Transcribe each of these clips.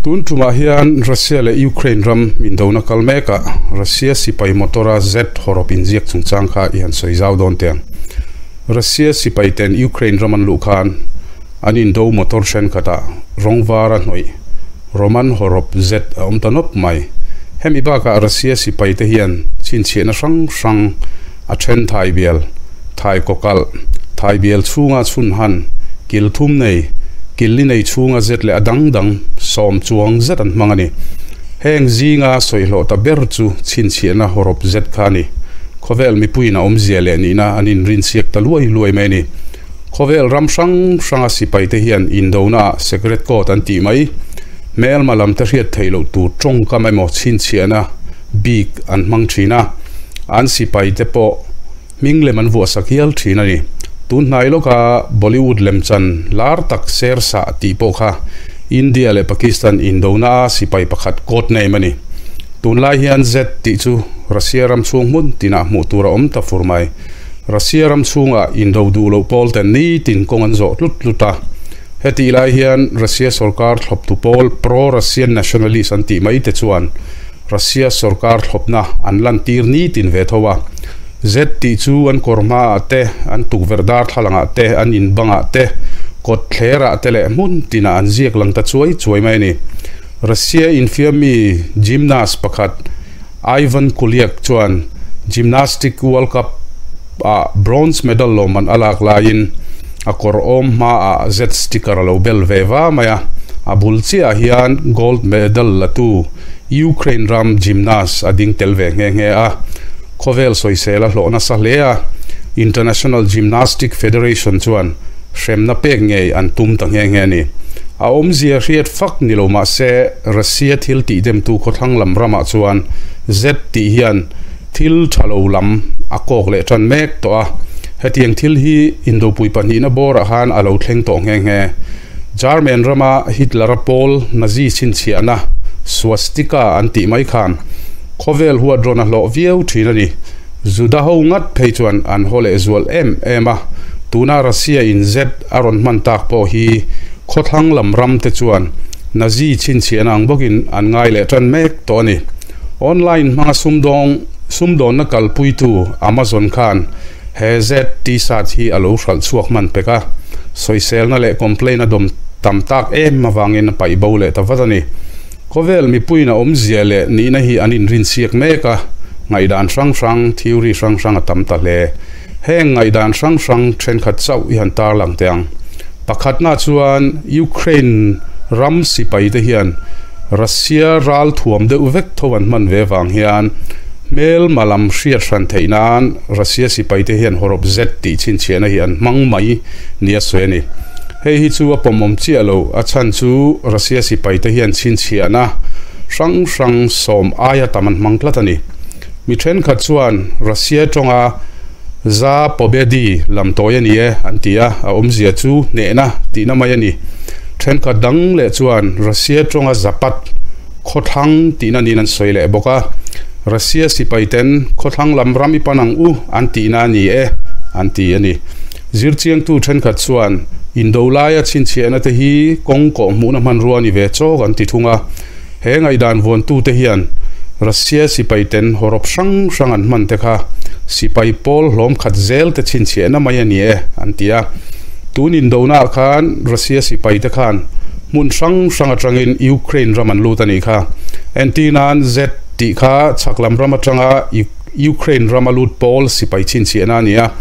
Tun tumah hian Russia leh Ukraine ram indona kal mekah Russia sipai motor-a Z hawrawp inziak chungchang kha i han sawi zau dawn teh ang. Russia sipai ten Ukraine ram an luh khan an indo motor thenkhatah rawng var a hnawih Roman hawrawp Z a awm ta nawp mai. Hemi bakah Russia sipai te hian chhinchhiahna hrang hrang a then thai bial, thai kawkalh, thai bial chhunga chhun han, kil thum nei, kil li nei chhunga zet leh a dang dang sawm chuang zet an hmang a ni. Heng zinga sawihlawh ta ber chu chhinchhiahna hawrawp zet kha a ni. Khawvel mipuiin a awmzia leh nihna an inrinsiak ta luai luai mai a ni. Khawvel ram hrang hranga sipaite hian indonaah secret code an tih mai. Hmelma lam te hriat theih loh tur tawngkam emaw chhinchhiahna bik an hmang thin a, an sipaite pawh hming lem an vuahsak hial thin a ni. Tun hnai lawka Bollywood lemchan lar tak Shershaah tih pawh kha India leh Pakistan indona a sipai pakhat code name a ni. Tunlai hian Z tih chu Russia ram chhung hmun tinah hmuh tur a awm ta fur mai. Russia ram chhungah indo duh loh pawl ten nitin kawng an zawh tlut tlut a. Hetih lai hian Russia sorkar thlawptu pawl pro-Russian nationalist an tih mai te chuan Russia sorkar thlawpna an lantir nitin ve tho a. Z tih chu an kawr hmaah te, an tukverh darthlalangah te, an inbangah te, kawt thlerah te leh hmun tinah an ziak lang ta chuai chuai mai a ni. Russia infiammi gymnast pakhat Ivan Kuliak chuan Gymnastic World Cup ah bronze medal lawmman a lak laiin a kawr awm hmaah Z sticker a lo bel ve va mai a, a bul chiahah hian gold medal latu Ukraine ram gymnast a ding tel ve nghe nghe a, khawvel sawisel a hlawh nasa hle a, International Gymnastic Federation chuan hremna pek ngei an tum ta nghe nghe a ni. A awmzia hriat fak ni lo mah se Russia thil tih demtu khawthlang lam ramah chuan Z tih hian thil tha lo lam a kawk leh tan mek tawh a. Hetiang thil hi Indopui pahnihna bawrah khan a lo thleng tawh nghe nghe. German rama Hitler-a pawl Nazi chhinchhiahna Swastika an tih mai khan khawvel huat rawn a hlawh viau thin a ni. Juda ho ngat phei chuan an haw leh zual em em a, tuna Russia in Z a rawn hman tak pawh hi khawthlang lam ram te chuan Nazi chhinchhiahna ang bawkin an ngai leh tan mek tawh a ni. Online hmanga sumdawng sumdawnna kalpuitu Amazon khan he Z T-shirt hi a lo hralh chhuak hman pek a, sawiselna leh complaint a dawm tam tak em avangin a paih bo leh ta vat a ni. Khawvel mipuiin a awmzia leh nihna hi an inrinsiak mek a, ngaihdan hrang hrang, theory hrang hrang a tam ta hle. Heng ngaihdan hrang hrang thenkhat chauh i han tarlang teh ang. Pakhatna chuan Ukraine ram sipaite hian Russia ral thuam deuh vek tho an hman ve vang hian hmelma lam hriat hran theih nan Russia sipaite hian hawrawp zet tih chhinchhiahna hi an hmang mai nia sawi a ni. Hei hi chu a pawmawm chiah lo, a chhan chu Russia sipaite hian chhinchhiahna hrang hrang sawm aia tam an hmang tlat a ni. Mi thenkhat chuan Russia tawnga Za Pobedi lam tawi a ni e an ti a, a awmzia chu hnehna tihna mai a ni. Thenkhat dang leh chuan Russia tawnga Zapad, khawthlang tihna niin an sawi leh bawk a. Russia sipaiten khawthlang lam ram i pan ang u an tihna a ni e an ti a ni. Zirchiangtu thenkhat chuan indo laia chhinchhiahna te hi kawng kawhhmuhna hmanrua a ni ve chawk an ti thung a. He ngaihdan vuantute hian Russia sipaiten hawrawp hrang hrang an hman te kha sipai pawl hlawm khat zel te chhinchhiahna mai a ni e, an ti a. Tun indonaah khan Russia sipaite khan hmun hrang hrang atangin Ukraine ram an lut a nih kha. Entirnan Z tih kha chhak lam ram atanga Ukraine rama lut pawl sipai chhinchhiahna a ni a.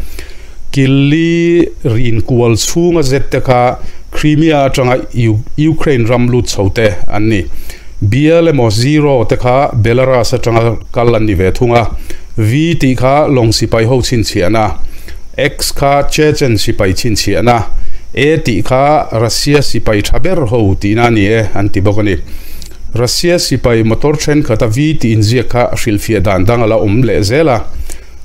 Killi rin kual chhunga zet te kha Crimea atanga Ukraine ram lut chho te an ni. Bial emaw Zero te kha Belarus atanga kal an ni ve thung a. V tih kha lawng sipai ho chhinchhiahna, X kha Chechen sipai chhinchhiahna, A tih kha Russia sipai tha ber ho tihna a ni e an ti bawk a ni. Russia sipai motor thenkhat a V tih inziak kha hrilhfiah dan dang a la awm leh zel a.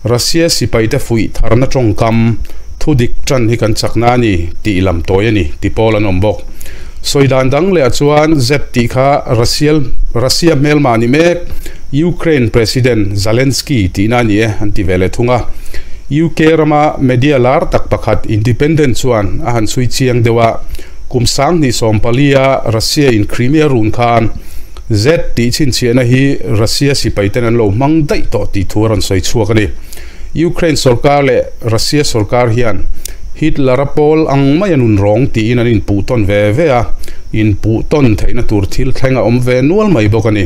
Russia sipaite fuih tharna tawngkam thu dik tan hi kan chakna a ni tih lam tawi a ni ti pawl an awm bawk. Sawi dan dang leh ah chuan Z tih kha Russia Russia hmelma ni mek Ukraine President Zelensky tihna a ni e an ti ve leh thung a. UK rama media lar tak pakhat Independent chuan a han chhui chiang deuh a, Kum 2014 a Russia in Crimea run khan Z tih chhinchhiahna hi Russia sipaiten an lo hmang daih tawh tih thu a rawn sawi chhuak a ni. Ukraine sorkar leh Russia sorkar hian Hitler-a pawl ang mai a nun rawng tiin an inpuh tawn ve ve a, inpuh tawn theihna tur thil thleng a awm ve nual mai bawk a ni.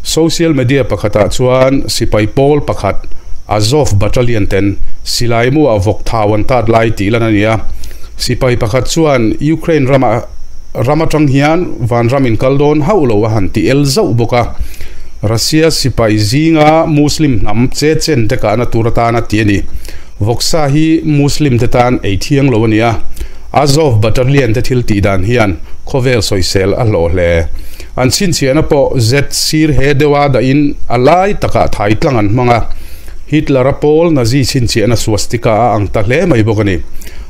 Social media pakhatah chuan sipai pawl pakhat Azov Battalion ten silai muah vawk thau an tat lai tih lan a ni a. Sipai pakhat chuan Ukraine ramah ram atang hian vanram in kal dawn hauh lo a han ti el zauh bawk a. Russia sipai zinga Muslim hnam Chechen te kahna tur atana ti a ni. Vawksa hi Muslim te tan ei thiang lo a ni a, Azov Battalion te thil tih dan hian khawvel sawisel a hlawh hle. An chhinchhiahna pawh zet sir he deuha dahin a lai takah thai tlang an hmang a, Hitler-a pawl Nazi chhinchhiahna swastika a ang ta hle mai bawk a ni.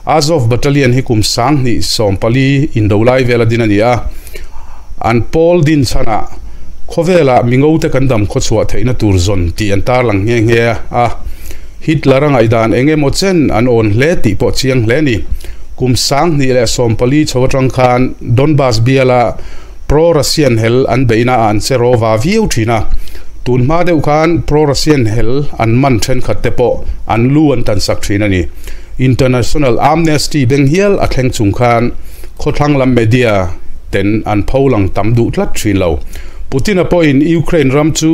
Azov Battalion hi kum 2014 indo lai vela din a ni a, an pawl din chhanah khawvelah mingote kan dam khawchhuah theihna tur zawn tih an tarlang nghe nghe a. Hitler-a ngaihdan eng emaw chen an awn hle tih pawh chiang hle a ni. Kum 2014 chho atang khan Donbas biala pro-Russian hel an beihna ah an che rawva viau thin a. Tun hma deuh khan pro-Russian hel an man thenkhat te pawh an lu an tansak thin a ni. International Amnesty beng hial a thleng chung khan khawthlang lam media ten an pholang tam duh tlat thin lo. Putin-a pawhin Ukraine ram chu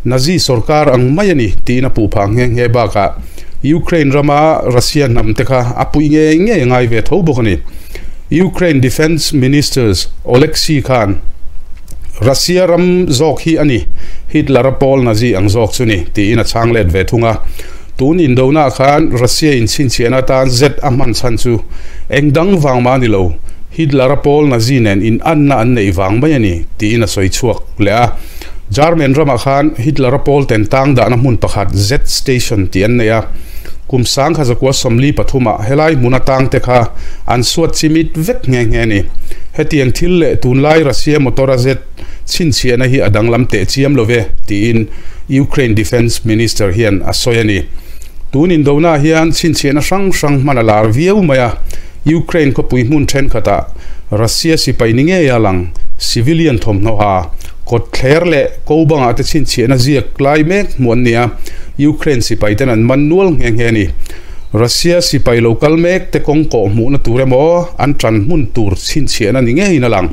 Nazi sorkar ang mai a ni tiin a puh phah nghe nghe bakah Ukraine rama Russia hnam te kha a puih ngei ngei a ngai ve tho bawk a ni. Ukraine Defence Ministers Oleksiy khan Russia ram zawk hi a ni, Hitler-a pawl Nazi ang zawk chu ni tiin a chhang let ve thung a. Tun indona khan Russia in chhinchhiahna atan zet a hman chhan chu eng dang vang mah a ni lo, Hitler-a pawl Nazi nen inanna an neih vang mai a ni tiin a sawi chhuak leh a. German ramah khan Hitler-a pawl ten tang dahna hmun pakhat Z Station tih an nei a. Kum 1943 ah helai hmuna tang te kha an suat chimit vek nghe nghe a ni. Hetiang thil leh tunlai Russia motor a Z chhinchhiahna hi a danglam teh chiam lo ve, tiin Ukraine Defence Minister hian a sawi a ni. Tun indona hian chhinchhiahna hrang hrang hman a lar viau mai a. Ukraine khawpui hmun thenkhatah Russia sipai ni ngei a lang, civilian thawmhnaw ha, kawt thler leh ko bangah te chhinchhiahna ziak lai mek hmuh an ni a, Ukraine sipai ten an man nual nghe nghe a ni. Russia sipai lo kal mek te kawng kawh hmuhna tur emaw an tan hmun tur chhinchhiahna ni ngeiin a lang.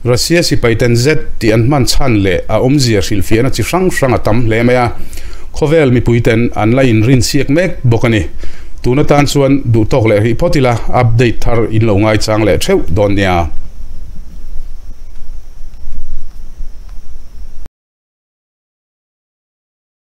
Russia sipai ten zet tih an hman chhan leh a awmzia hrilhfiahna chi hrang hrang a tam hle mai a, khawvel mipui ten an la inrinsiak mek bawk a ni. Tun atan chuan duhtawk leh rih phawt ila, update thar in lo ngaichang leh theuh dawn nia.